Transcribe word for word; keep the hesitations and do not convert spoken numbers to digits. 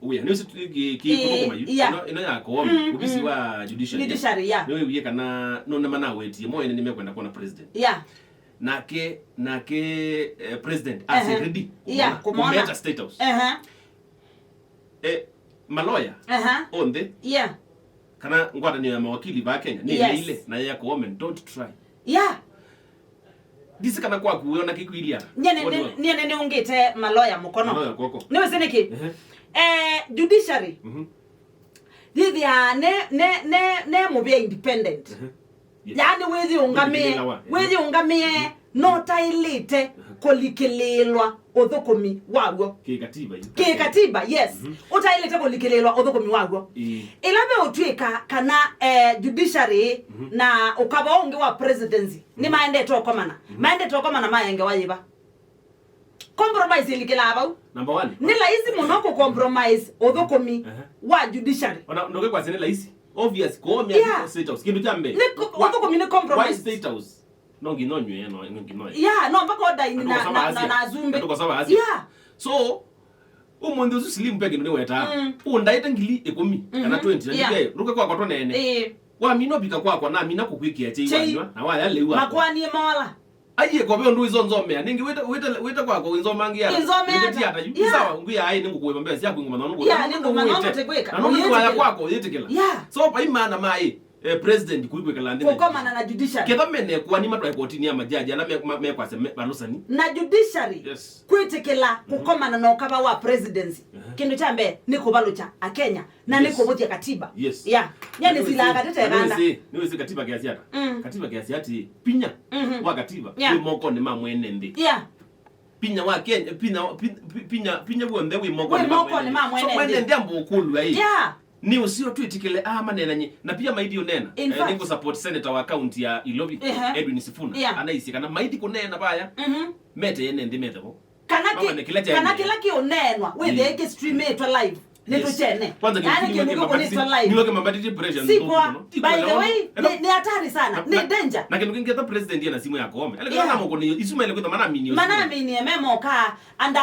Wĩa nĩ ũsu ki- ki- Ĩ, kũthũkũma yu. Yeah. Ĩno- ĩno ya Koome, mm, ovisi, mm, wa judiciary. Judiciary, yeah. Nĩwĩwie kana nũnema nawetie moene nĩmekwenda kuona president. Yeah. Nake nake eh, president ase, ehe, ready, yeah, kũmwona, kũmwona, kũmeta State House. Ehe. Eh, maloya, ehe, onthe, yeah, kana ngwatanĩo ya mawakili ba Kenya nĩ, yes, ĩleile na ya Koome, don't try. Yeah. Ndisi kana kwaku wĩona kĩkwĩlya. Nyene, what do you want? Nyene nĩũngĩte maloya mũkono. Maloya kwoko. Nĩwĩsĩ nĩkĩ? Ehe. Eh, judiciary. Mhm. Yĩthĩaa ne ne ne ne mũvĩa independent. Ehe. Yes. Yaani wĩyĩũngamĩe, kũlikĩlĩĩlawa, ehe, wĩyĩũngamĩe, mhm, nũtaĩlĩte, ehe, kũlikĩlĩĩlwa ũthũkũmi waw'o. Kĩkatiba yu. Kĩkatiba, yes. Mhm. Ũtaĩlĩte kũlikĩlĩĩlwa ũthũkũmi waw'o. Ĩĩ. Ĩla ve ũtw'ĩka kana eh, judiciary, mhm, na ũkava ũngĩ wa presidency, mhm, nĩmaendete ũkomana. Mhm. Maendete ũkomana maengewa yĩva? Compromise ĩlikĩlaa vau. Number one. Nĩ laisi mũno kũ compromise ũthũkũmi, ehe, wa judiciary. Ona ndũke kwasya nĩ laisi. Obvious, Koome, yeah, State House. Kĩndũ kya mbee. Nĩ ko- wa- ũthũkũmi nĩ compromise. Why State House? No nginya ũnywe, no, no nginya ũnywe. Yeah, no mpaka ũdaini na, na, na, na azumbĩ. Ndũkosava asia. Yeah. So, ũmũnthĩ ũsu Slim ve kĩndũ nĩwetaa. Mm. Ũndaĩte ngili ĩkũmi kana, mhm, twenty, na, yeah, ndike, ndũke kwakwa tũneene. Ĩĩ. Wamina ũvika kwakwa, namina kũkwĩkĩa kyei, kyei, wanywa, na waya lĩu wakwa. Makwani mola. Aiye, kove ũndũ wĩsonzomea. Nĩngĩ wĩte, wĩte, wĩte kwakwa wĩnzomangĩa. Ĩnzomea ata? Ĩnzomea ata? Yu, yeah, sawa, ngwĩa aĩ nĩngũkũĩva mbesa syaku ngũmanya ũndũ ngwĩka. Yeah, nĩngũmanya ũndũ ngwĩka. Na nũndũ nĩwaya kwakwa ũyĩtĩkĩla. Yeah. So, vai maana maĩ, eh, president kũikwĩkala nthĩ na kũkomana na judiciary. Ketha mene kwani matwae kotini ya majaji ala me- ma- mekwasya me- malũsani. Na judiciary, yes, kwĩtĩkĩla, mhm, kũkomana na ũkava wa presidency. Aha. Kĩndũ kya mbee nĩ kũvalũkya Akenya na nĩ, yes, kũvũthya katiba. Yes. Yeah. Nyani silaa katete kanda. Nĩwĩsĩ katiba kĩasya ata? Mm. Katiba kĩasya atĩ pinya, mhm, wa katiba, yeah, wĩ mokonĩ ma mwene nthĩ. Yeah. Pinya wa Kenya, pinya, pi- pi- pinya, pinya w'onthe wĩ mokonĩ, wĩ mokonĩ ma mwene nthĩ. So mwene nthĩ ambe ũkũlw'a ĩ. Yeah. Nĩ ũseo twĩtĩkĩle aa maneenany'e, na pia maithi ũneena. In fact, eh, nĩngũ support senator wa county ya Ilovi, ehe, Edwin Sifuna. Yeah. Anaisye kana maithi kũneena vaya, mhm, mete ene nthĩ methe vo. Kana kĩ- mamenye kĩla kyaendeea, kana kĩla kĩũneenwa wĩthĩe, mm, kĩ streamĩtwe live. Yes. Nĩtũkyene. Kwanza, yaani kĩndũ kĩu kĩkũnĩtwe live. Nĩwe kĩmambatĩtye pressure nthũku mũno. Si poa. By the way, nĩ, nĩ hatari sana. Na, nĩ danger. Na kĩndũ kĩngĩ, ta president ena simũ ya Koome. Ele kĩla, yeah, namũkũnĩe, isu maile kwĩtha manaminie ũsu. Manaminie memoka, and